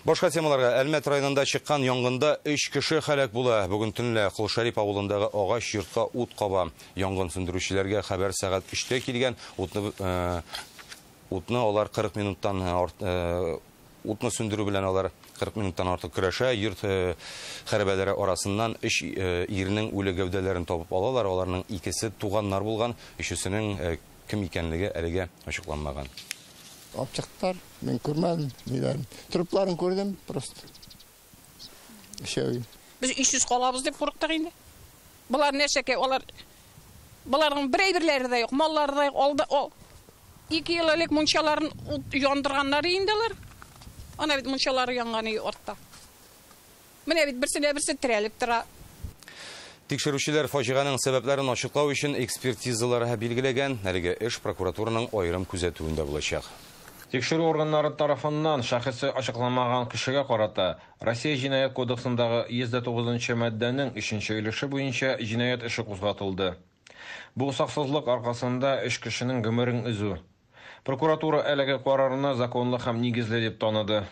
Башка темаларга. Әлмәт районында чыккан янгында 3 кеше һәлак була. Бүген төнлә Колшәрип авылындагы агач йортка ут каба. Янгын сүндерүчеләргә хәбәр сәгать 3тә килгән. Утны утны алар 40 минуттан утны сүндерү белән алар 40 минуттан артык көрәшә. Йорт хәрабәләре арасыннан 3 ирнең үле гәүдәләрен табып алалар. Аларның икесе туганнар булган, өчесенең кем икәнлеге әлегә ачыкланмаган. Алып чыктылар, мин күрмәдем, ниләрен. Трупларын күрдем просто. Өчәү. Без өйсез калабыз дип курыктык инде. Болар нәрсәкә, алар боларның бер әйберләре дә юк, маллары да юк, алды ал. 2 ел элек мунчаларын ут яндырганнар инде алар. Ана бит мунчалары янган өй артта. Менә бит берсенә берсе терәлеп тора. Тикшерүчеләр фаҗиганең сәбәпләрен ачыклау өчен экспертизалар билгеләгән. Әлеге эш прокуратураның аерым күзәтүендә булачак. Тикшерү органнары тарафыннан шәхесе ачыкланмаган кешегә карата Россия Җинаять кодексындагы 109 маддәнең 3 өлеше буенча җинаять эше кузгатылды. Бу саксызлык аркасында 3 кешенең гомерен өзү. Прокуратура әлеге карарны законлы һәм нигезле дип таныды.